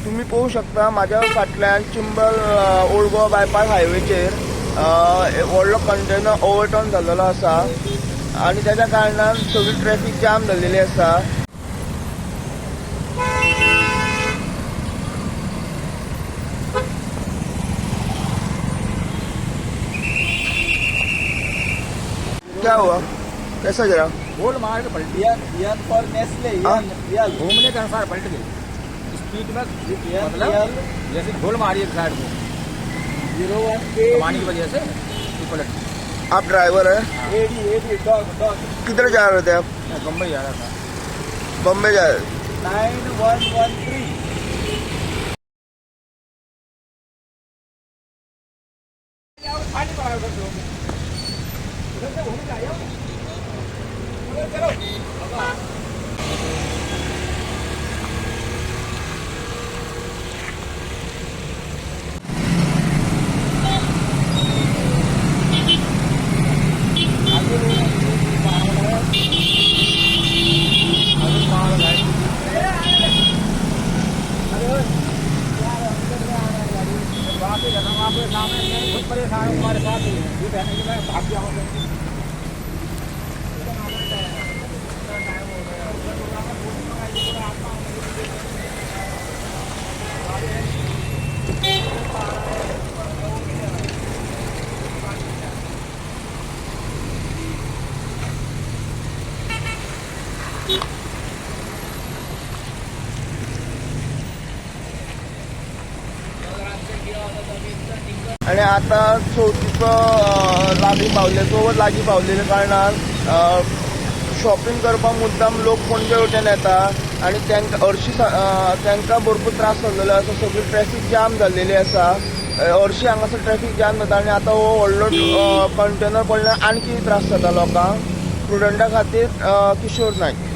तुम्ही पळोवंक शकता म्हाज्या फाटल्यान चिंबल ओल्ड गोवा बायपास हायवेचेर व्हडलो कंटेनर ओवरटर्न जाल्लो आसा आनी तेच्या कारणान सगळी ट्रॅफिक जाम जाल्लेली आसा. क्या हुआ, कैसा जरा? गोल मार के पलटी। N for Nestle. हाँ? एन एल घूमने के अनुसार पलट गई स्पीड में, एन मतलब एल जैसे घोल मारी एक साइड को 01 ए पानी की वजह से ये पलट गई। आप ड्राइवर है? A D A D dog dog. किधर जा रहे थे आप? मैं बम्बई जा रहा था। बॉम्बे जा रहे थे। 9113। खाली पड़ा है उधर से होके। उधर से घूम के आया हूँ। उधर चलो। आपके सामने मैं खुद परेशान हूँ, हमारे साथ ही है। ये कहने कि मैं भाग गया हूँ। आणि आता चवथीचो लागीं पावले, चवथ लागीं पावलेल्या कारणान शॉपिंग करपाक मुद्दाम लोक पणजे वटेन येता आनी तांकां हरशीं तांकां भरपूर त्रास जाल्लेलो आसा. सगळी ट्रॅफिक जाम जाल्लेली आसा. हरशीं हांगासर ट्रॅफिक जाम जाता आनी आतां हो व्हडलो कंटेनर पडल्यार आणखी त्रास जाता लोकांक. प्रुडंटा खातीर किशोर नायक.